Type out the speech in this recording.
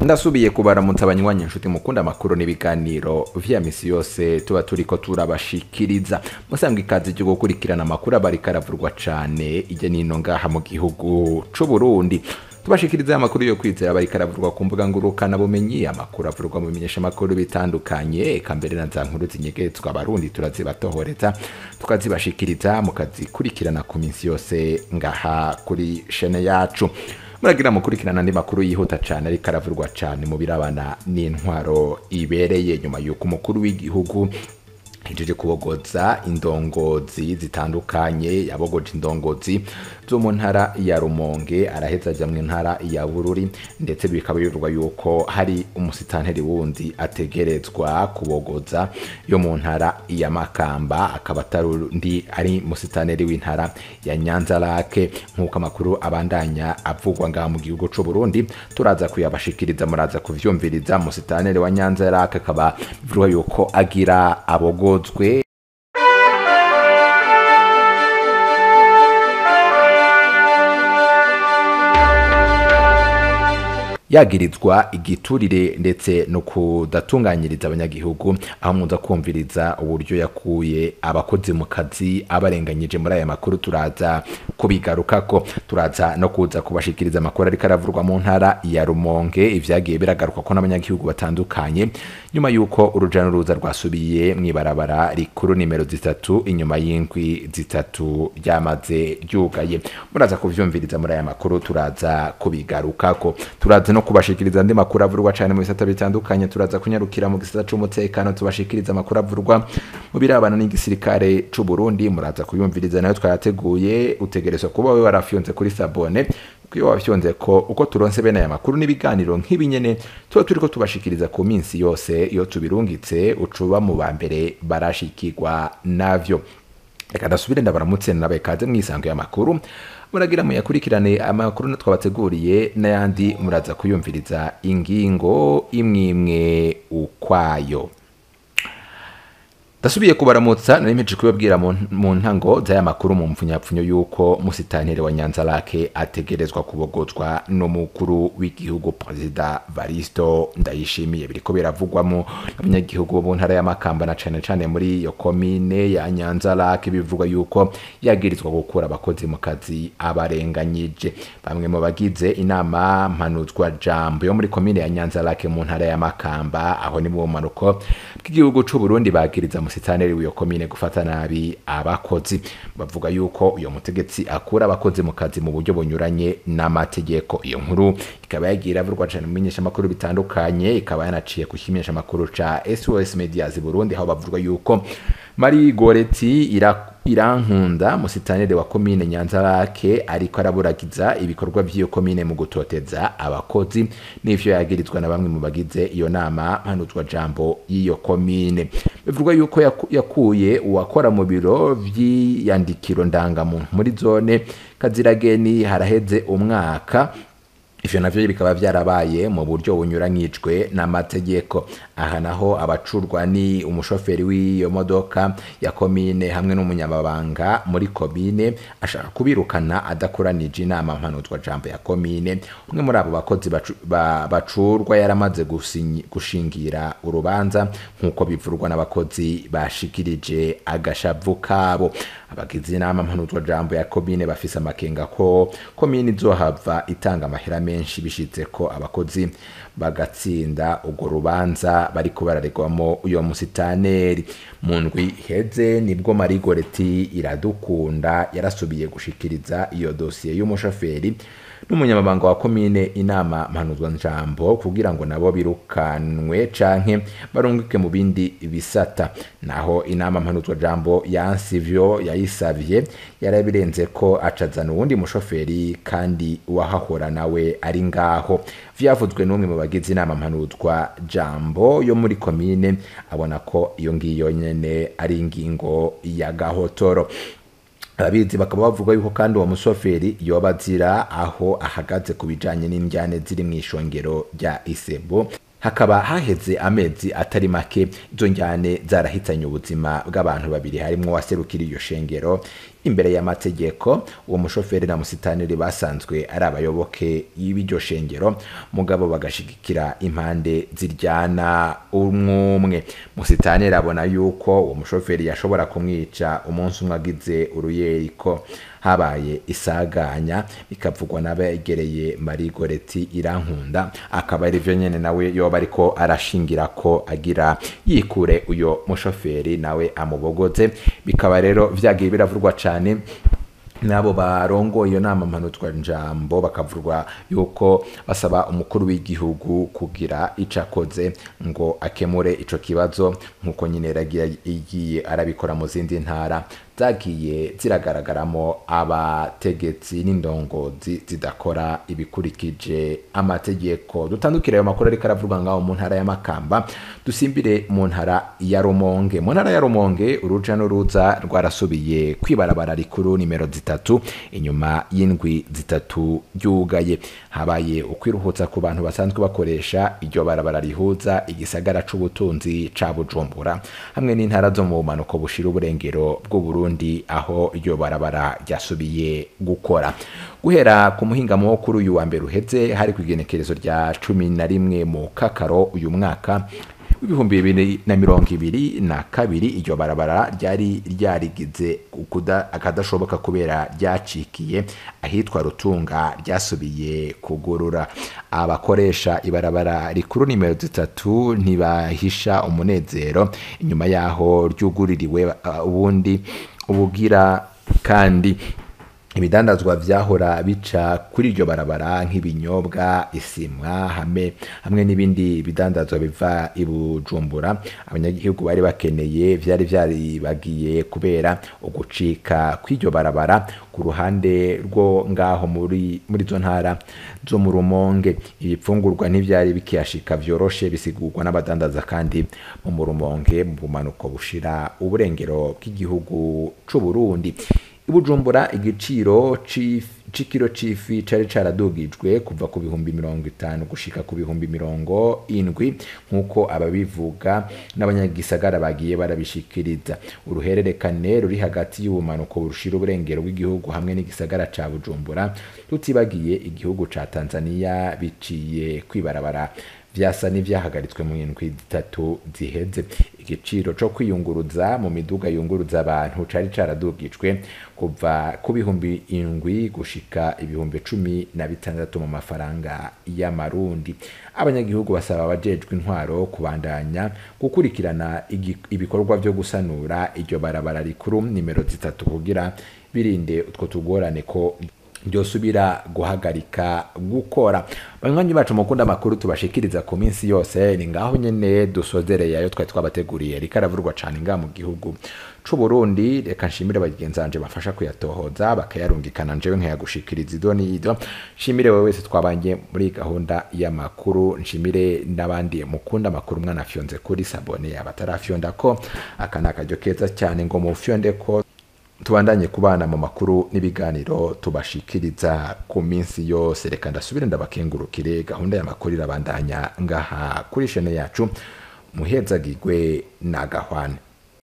Ndasubiye kubaramutsa abanywanyi inshuti mukunda amakuru n'ibiganiro vya misi yose tuba turiko turabashikiriza. Musanga ikaze ryo gukurikirana amakuru aba ariko aravurwa cane ijya nino ngaha mu gihugu c'u Burundi. Tubashikiriza amakuru yo kwizera aba ariko aravurwa ku mbuga ngurukana bumenyi, amakuru avurwa mu bimenyesha amakuru bitandukanye, eka mbere na za nkuru zinyegetswa abarundi turazibatohoreza tukazibashikiriza mukazikurikirana ku minsi yose ngaha kuri shene yacu. Muragira mukurikirana andi makuru yihuta cane ariko aravurwa cane mu birabana n'intwaro ibereye nyuma yuko umukuru w'igihugu hejeje kubogoza indongozi zitandukanye. Yabogoje indongozi zo mu ntara ya Rumonge, araheza aja mu ntara ya Bururi, ndetse bikaba bivugwa yuko hari umusitanteri wundi ategerezwa kubogoza yo mu ntara ya Makamba, akaba atari ari musitanteri w'intara ya Nyanza-Lac. Nk'uko amakuru abandanya avugwa ngaha mu gihugu c'u Burundi, turaza kuyabashikiriza, muraza kuvyumviriza. Musitanteri wa Nyanza-Lac akaba bivugwa yuko agira abogo. Yagirizwa igiturire ndetse no kudatunganyiriza abanyagihugu, aho muza kumviriza uburyo yakuye abakozi mu kazi abarenganyije. Muri aya makuru turaza kubigarukako, turaza no kuza kubashikiriza amakuru ariko aravurwa mu ntara ya Rumonge, ivyagiye biragaruka ko n'abanyagihugu batandukanye nyuma yuko uruja n'uruza rwasubiye mw'ibarabara rikuru nimero 3 inyuma y'indwi 3 ryamaze ryugaye. Muraza kuvyumviriza muri aya makuru, turaza kubigarukako, turaza no kubashikiriza andi makuru avurwa cyane mu bisata bitandukanye. Turaza kunyarukira mu gisata c'umutekano tubashikiriza amakuru avurwa mu birabana n'igisirikare c'u Burundi. Muraza kuyumviriza nayo twayateguye. Utegerezwa kuba we warafyonze kuri sabone, kuko iyo wafyonze ko uko turonse bene aya makuru n'ibiganiro nk'ibinyene tuba turiko tubashikiriza ku minsi yose, iyo tubirungitse ucuba mu ba mbere barashikirwa navyo. Reka ndasubire ndabaramutse nabaye kaze mwisango y'amakuru, muragira muyakurikirane amakuru twabateguriye n'ayandi muraza kuyumviriza ingingo imwimwe ukwayo. Ndasubiye kubaramutsa, nari mpejeje kubabwira mu ntango z'aya makuru mu mpfunyapfunyo yuko musitanteri wa Nyanza-Lac ategerezwa kubogozwa n'umukuru w'igihugu Perezida Varisto Ndayishimiye. Biriko biravugwamo n'abanyagihugu bo mu ntara ya Makamba na cane cane muri iyo komine ya Nyanza-Lac, bivugwa yuko yagirizwa gukura abakozi mu kazi abarenganyije. Bamwe mu bagize inama mpanuzwa jambo yo muri komine ya Nyanza-Lac mu ntara ya Makamba, aho ni mu manuko bw'igihugu c'u Burundi, bagiriza musitanteri w'iyo komine gufata nabi abakozi. Bavuga yuko uyo mutegetsi akura abakozi mu kazi mu buryo bunyuranye n'amategeko. Iyo nkuru ikaba yagiye iravurwa cane mu bimenyeshamakuru bitandukanye, ikaba yanaciye ku kimenyeshamakuru ca SOS Medias Burundi, aho bavuga yuko Marie Goretti Irankunda musitanteri wa komine Nyanza-Lac ariko araburagiza ibikorwa by'iyo komine mu gutoteza abakozi, n'ivyo yagirizwa na bamwe mu bagize iyo nama mpanuzwa jambo y'iyo komine. Bivugwa yuko yakuye uwakora mu biro vy'iyandikiro ndangamuntu muri zone Kazirageni haraheze umwaka. Ivyo navyo bikaba vyarabaye mu buryo bunyuranyijwe n'amategeko. Aha naho abacurwa ni umushoferi w'iyo modoka ya komine hamwe n'umunyamabanga muri komine ashaka kubirukana adakoranije inama mpanuzwa jambo ya komine. Umwe muri abo bakozi bacurwa yaramaze gushingira urubanza, nk'uko bivurwa n'abakozi bashikirije agashavu kabo. Abagize inama mpanuzwa jambo ya komine bafise amakenga ko komine izohava itanga amahera menshi bishitse ko abakozi bagatsinda urwo rubanza bariko bararegwamo uyo musitaneri. Mu ndwi iheze nibwo Marie Goretti Iradukunda yarasubiye gushikiriza iyo dosiye y'umushoferi n'umunyamabanga wa komine inama mpanuzwa njambo kugira ngo nabo birukanwe canke barungike mu bindi bisata. Naho inama mpanuzwa jambo yansivyo yayisavye yarabirenze ko acazana uwundi mushoferi kandi wahahora nawe ari ngaho. Vyavuzwe n'umwe mu bagize inama mpanuzwa jambo yo muri komine, abona ko iyo ngiyo nyene ari ingingo ya gahotoro. Ababizi bakaba bavuga yuko kandi uwo mushoferi yoba azira aho ahagaze ku bijanye n'indyane ziri mw'ishongero rya Isebo. Hakaba haheze amezi atari make izo njyane zarahitanye ubuzima bw'abantu babiri, harimwo waserukira iyo shengero imbere y'amategeko. Uwo mushoferi na musitaneri basanzwe ari abayoboke y'iryo shengero, mugabo bagashigikira impande ziryana umwumwe. Musitaneri abona yuko uwo mushoferi yashobora kumwica umunsi umwe agize uruyeriko habaye isaganya, bikavugwa n'abegereye Marie Goretti Irankunda, akaba ari vyo nyene nawe yoba ariko arashingira ko agira yikure uyo mushoferi nawe amubogoze. Bikaba rero vyagiye biravurwa cane nabo barongo iyo nama mpanutwa njambo, bakavurwa yuko basaba umukuru w'igihugu kugira icakoze ngo akemure ico kibazo, nkuko nyine yaragiye igiye arabikora mu zindi ntara zagiye ziragaragaramo abategetsi n'indongozi zidakora ibikurikije amategeko. Dutandukire ayo makuru ariko aravurwa ngaho mu ntara ya Makamba, dusimbire mu ntara ya Rumonge. Mu ntara ya Rumonge uruja n'uruza rwarasubiye kwibarabara rikuru nimero 3 inyuma y'indwi 3 ryugaye. Habaye ukwiruhutsa ku bantu basanzwe bakoresha iryo barabara rihuza igisagara c'ubutunzi ca Bujumbura hamwe n'intara zo mu bumanuko bushira uburengero bw'u Burundi, aho iryo barabara ryasubiye gukora. Guhera ku muhingamo wo kuri uyu wa mbere uheze, hari kw'igenekerezo rya 11 mu Kakaro uyu mwaka 2022, iryo barabara ryari ryarigize akadashoboka kubera ryacikiye ahitwa Rutunga ryasubiye kugurura. Abakoresha ibarabara rikuru nimero 3 ntibahisha umunezero inyuma yaho ryuguririwe ubundi ubugira kandi ibidandazwa vyahora bica kuri iryo barabara nk'ibinyobwa, isimwa hamwe n'ibindi bidandazwa biva i Bujumbura abanyagihugu bari bakeneye vyari vyaribagiye kubera ugucika kw'iryo barabara ku ruhande rwo ngaho muri zo ntara zo mu Rumonge. Ibipfungurwa ntivyari bikiyashika vyoroshe, bisigurwa n'abadandaza kandi mu Rumonge mu bumanuko bushira uburengero bw'igihugu c'u Burundi. Ibujumbura igiciro c'ikiro c'ifi cari caradugijwe kuva ku bihumbi 50 gushika ku bihumbi 70, nkuko ababivuga n'abanyagisagara bagiye barabishikiriza. Uruhererekane ruri hagati y'ubumanuko burushira uburengero bw'igihugu hamwe n'igisagara ca Bujumbura, tutibagiye igihugu ca Tanzania, biciye kwibarabara vyasa n'ivyahagaritswe mu ndwi 3 ziheze. Igiciro co kwiyunguruza mu miduga yunguruza abantu cari caradugijwe kuva ku bihumbi 7 gushika ibihumbi 16 mu mafaranga y'amarundi. Abanyagihugu basaba abajejwe intwaro kubandanya gukurikirana ibikorwa vyo gusanura iryo barabara rikuru nimero 3 kugira birinde utwo tugorane ko ryosubira guhagarika gukora. Banywanyi bacu mukunda amakuru tubashikiriza ku minsi yose, ni ngaho nyene dusozereye ayo twari twabateguriye rikaravurwa cane ngaha mu gihugu c'u Burundi. Reka nshimire bagenzanje bafasha kuyatohoza bakayarungikana njewe nkayagushikiriza ido n'ido. Nshimire wewe wese twabanye muri gahunda y'amakuru, nshimire n'abandi mukunda amakuru mwanafyonze kuri sabone, abatarafyonda ko aka ni akaryo keza cyane ngo mufyonde ko tubandanye kubana mu makuru n'ibiganiro tubashikiriza ku minsi yose. Reka ndasubire ndabakengurukire, gahunda y'amakuru irabandanya ngaha kuri chaîne yacu. Muhezagirwe na gahwane.